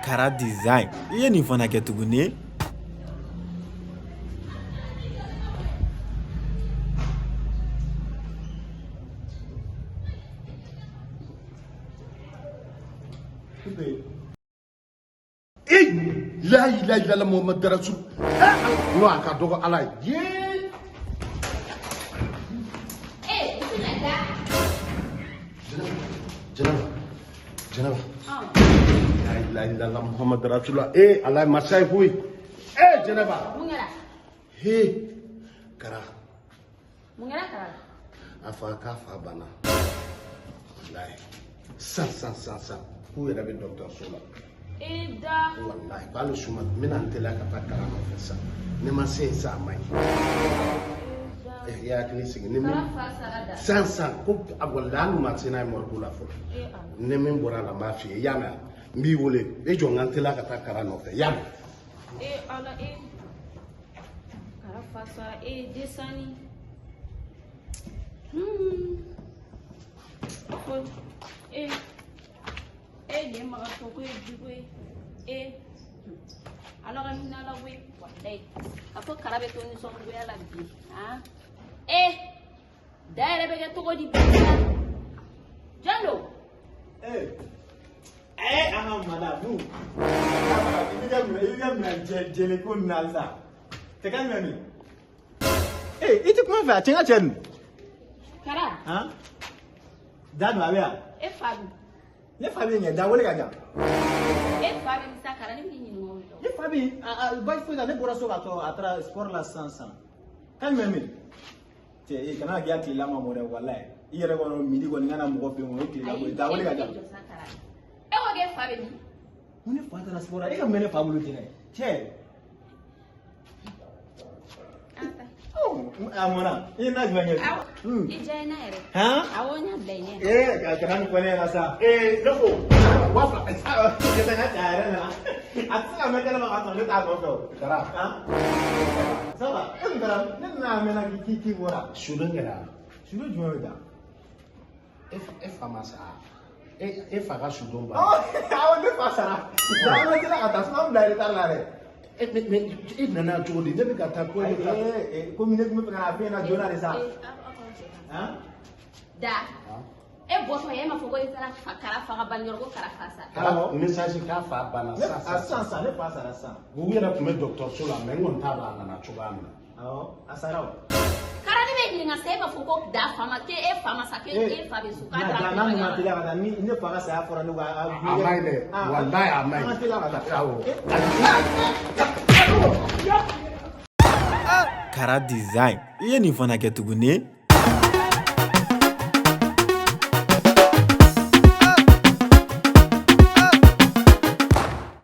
Kara Design, i ye nin fana kɛ tuguni. La ilaha illallah Muhammad Rasul. Non, a ka dɔgɔ Ala ye. Eh, bisimila da. Jɛnɛba, Jɛnɛba. La ilaha illallah Muhammad Rasulullah. Eh, Ala ye masa ye koyi. Eh, Jɛnɛba. Mun kɛra? He, Kara. Mun kɛra Kara? A fa k'a fa banna. Walayi. San san san san. K'u yɛrɛ bɛ dɔgɔtɔrɔso la. E da. Walayi, k'ale suma n bɛna n teliya ka taa Kara nɔfɛ sisan. Ne ma se yen sa a man ɲi. I hakili sigi ni min Kara fa sara da. san san ko a walayi hali u ma se n'a ye morgue la fɔlɔ. E ala. Ni min bɔra a la n b'a f'i ye i y'a mɛn n b'i wele e jɔ n ka n teliya ka taa Kara nɔfɛ i y'a mɛn. E ala e. Kara fa sara e desani. Ko e e nin magatɔ ko ye jugu ye. E ala ka hinɛ ala koyi walayi. A fɔ Kara bɛ to nisɔngoya la bi. Han? E da yɛrɛ bɛ kɛ cogo di bi sa? Jalo. Eh, eh, an ka madamu. I bɛ ka minɛ, i bɛ ka minɛ jɛ jɛlen ko nin na sisan. Cɛ ka minɛ nin. Eh, i tɛ kuma n fɛ a cɛ n ka cɛ nin. Kara. Han? Da dun a bɛ yan. E fa dun. Ne fa bɛ yen kɛ, da wele ka jan. E fa bɛ min sa Kara ne bɛ k'i ɲininka o de la. Ne fa bɛ yen, a baasi foyi t'a la, ne bɔra so k'a to a taara sport la sisan sisan. Kan jumɛn bɛ yen? Cɛ e kana k'i ka tilela ma mɔ dɛ walayi. I yɛrɛ kɔnɔ midi kɔni ka na mɔgɔ fɛ yen o ye tilela ko ye. Da wele ka jan. E jɔ sa Kara. E ko k'e fa bɛ min? Ko ne fa taara sport la, e ka mun bɛ ne fa bolo ten dɛ? Cɛ. A mɔna, i ye na jumɛn kɛ? Awɔ. I diya n na yɛrɛ. Han? Awɔ n y'a bila i ɲɛ. Ee ka kana nin fɔ ne ɲɛna sa. Ee, ne ko 2000. Cɛ n ka cɛ a yɛrɛ nana. A tɛ se ka mɛn kɛnɛma ka sɔrɔ ne t'a nɔfɛ o. Kara. Han? Ça va, e kun taara ne nana a mɛnna k'i bɔra. Sudon kɛra. Sudon jumɛn bɛ taa? E fa ma sa. E fa ka sudon ban. Awɔ ne fa sara. An ka tila ka taa sinon an bila retard la dɛ. E mais e nana cogo di? Ne bɛ ka taa ko e bɛ taa. Ee komi ne tun bɛ fɛ ka na fɛn na joona de sa. Han? Da. E bɔtɔ e m'a fɔ ko e taara Kara fa ka baniyɔrɔ ko Kara fa sara. Kara message k'a fa banna sisan A sisan sisan ne fa sara sisan. U yɛrɛ tun bɛ dɔgɔtɔrɔso la mais n kɔni t'a dɔn a nana cogoya min na. Awɔ a sara o. Kara ne bɛ ɲininka sa e b'a fɔ ko da fa ma k'e fa ma sa k'e e fa bɛ so k'a taara. Na n'a ma teliya ka taa ni ne fa ka saya fɔra ne ko a. A ma ɲi dɛ walayi a ma ɲi. An ka teliya ka taa. Awɔ. Kara Design, i ye nin fana kɛ tuguni.